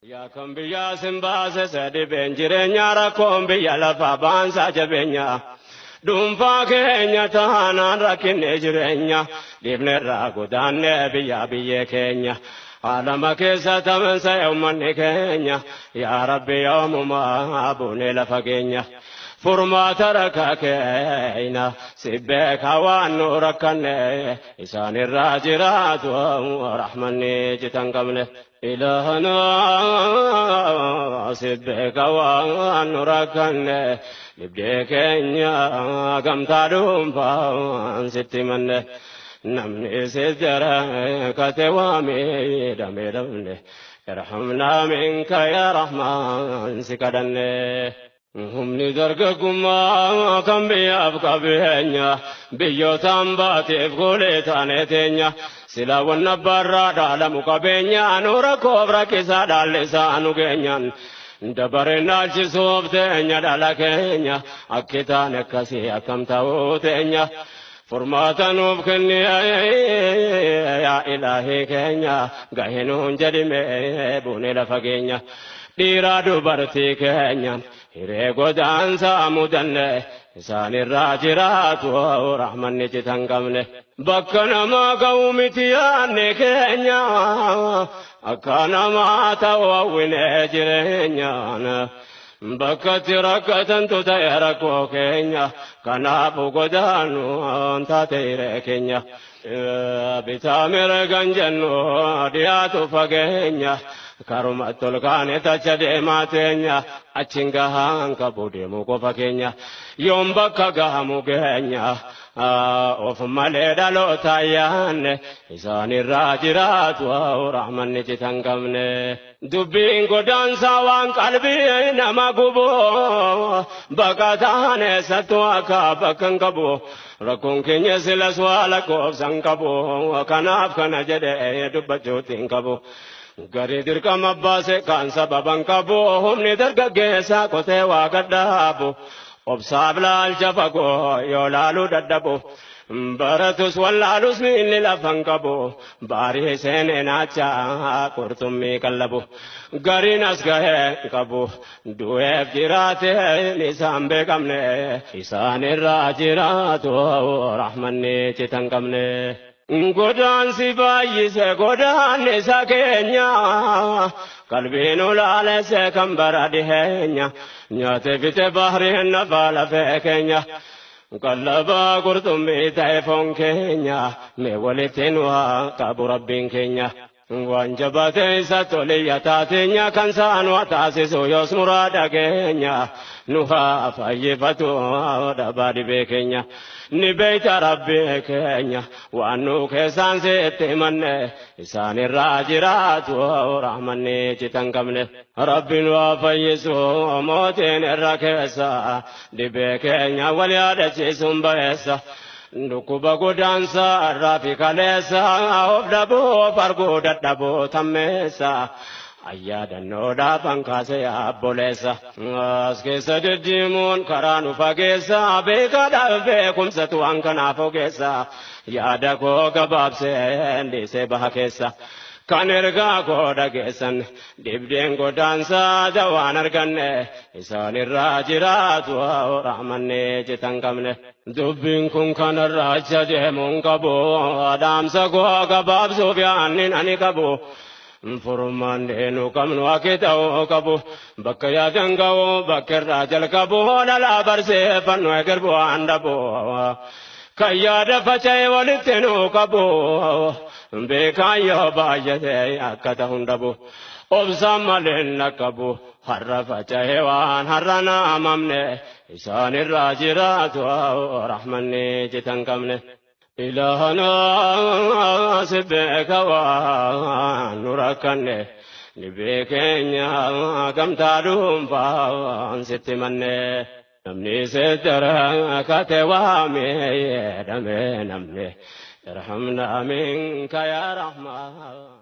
Yaa kan biyyaa sin baase sadibeen jireenya rakkoon biyya lafaa baansaa jabeenya. Dhuunfaa keenya taanaan rakkinne jireenya dhiifnerraa godaannee biyyaa biyyee keenya. Alama keessa tamansa uummanni keenya yaa Rabbi yoomumaa buunee lafa keenya. Furmaata rakkaa keenya si beekaa waan nu rakkanne isaanirraa jiraatu rahmanni citan qabne. Ilaahana si beekaa waan nu rakkanne dhibdee keenya gamtaa dhuunfaan sitti manne. Namni si jara kate waa miidhame dhabne. Irhamnaa minka yaa Rahmaan si kadhanne. Humni dargaggummaa kan biyyaaf qabeenya biyyootaan baateef goolee taanee teenya silaa wanna barraa dhaalamu qabeenya nu rakkoof rakkisaa dhaallisaa nu geenyaan dabareen dhaalchisuuf teenya dhala keenya akki taane akkasii akkam ta'uu teenya. Furmaata nuuf kenni yaa ilaahii keenya gahee nuun jedhime buunee lafa keenya. Dhiiraa dubartii keenya hiree godaansaa mudanne isaanirraa jiraatu rahmanni citan qabne. Bakka namaa ga'u miti yaadne keenya akka namaa ta'u hawwinee jireenyaan. Bakka itti rakkatantu ta'e rakkoo keenya kanaafuu godaannu taate hiree keenya. Bitaa mirgan jennu dhiyaatu fageenya. Karumatti ol kaane tacha deemaa teenya achiin gahaan qabu deemuu qofa keenya yoom bakka gahamu geenya of malee dhaloota yaanne isaanirraa jiraatu rahmanni citan qabne. Dubbiin godaansaa waan qalbii nama gubu bakka taane eessattuu akka bakka hin qabu rakkoon keenya silas waa lakkoofsa hin qabu kanaaf kana jedhee dubbachuutti hin qabu. Gari dirqama baase kan sababan qabu humni dargaggeessaa qotee waa gadhaabu obsaaf laalcha fagoo yoo laaluu dadhabu baratus wallaalus miilli lafan qabu baarii seenee naacha qurxummii qallabu gariin as gahee qabu du'eef jiraate isaan beekamne isaan irraa jiraatu rahmanni citan qabne. Godaansi baay'ise godaannisa keenya qalbiin ulaalesse kan bara dhiheenya nyaate fite bahriin nafa lafee keenya qallabaa qurxummii ta'e foon keenya mee walitti nu haa qabu rabbiin keenya. Waan jabaate isa toliyya taateenya kan saan waa taasisu yoos muraada keenya nu haa fayyifatu dhabaa dhibee keenya. Ni beeyta rabbii keenya waan nu keessaan sitti himanne isaanirraa jiraatu rahmanni citan qabne. Rabbiin waa fayyisu mootiin irra keessa dhibee keenya wal yaadachiisuun ba'eessa. Dhukkuba godaansaa irraa fi kaleessa of dhabuu arguu dadhabuu tammeessa. Ayyaadannoo kaasee abboleessa. As keessa deddeemuun karaa nu fageessa beekaadhaaf beekumsatu waan kanaaf ogeessa. Yaada koo gabaabsee dhiisee baha keessa. Kan ergaa koo dhageessan dhibdeen godaansaa dawaan arganne isaanirraa jiraatu rahmanni citan qabne. Dubbiin kun kanarraa acha deemuun qabu dhaamsa koo gabaabsuuf yaannin ani qabu. Furmaan nu qabnu akka ta'uu qabu bakka yaadan ga'u bakka irraa jalqabu dhalaa barseeffannu eger bu'aan dhabu. Kan yaada faca'e walitti nu qabu beekaan yoo baay'ate akka ta'u hin dhabu. Obsaan malee hin qabu har'a faca'e waan har'a naamamne isaanirraa jiraatu rahmanni citan qabne. Ilaahana si beeka waan nu rakkanne dhibee keenya gamtaa dhuunfaan sitti manne. Namni sitti rakkate waa miidhame namni irhamnaa minka yaa Rahmaan.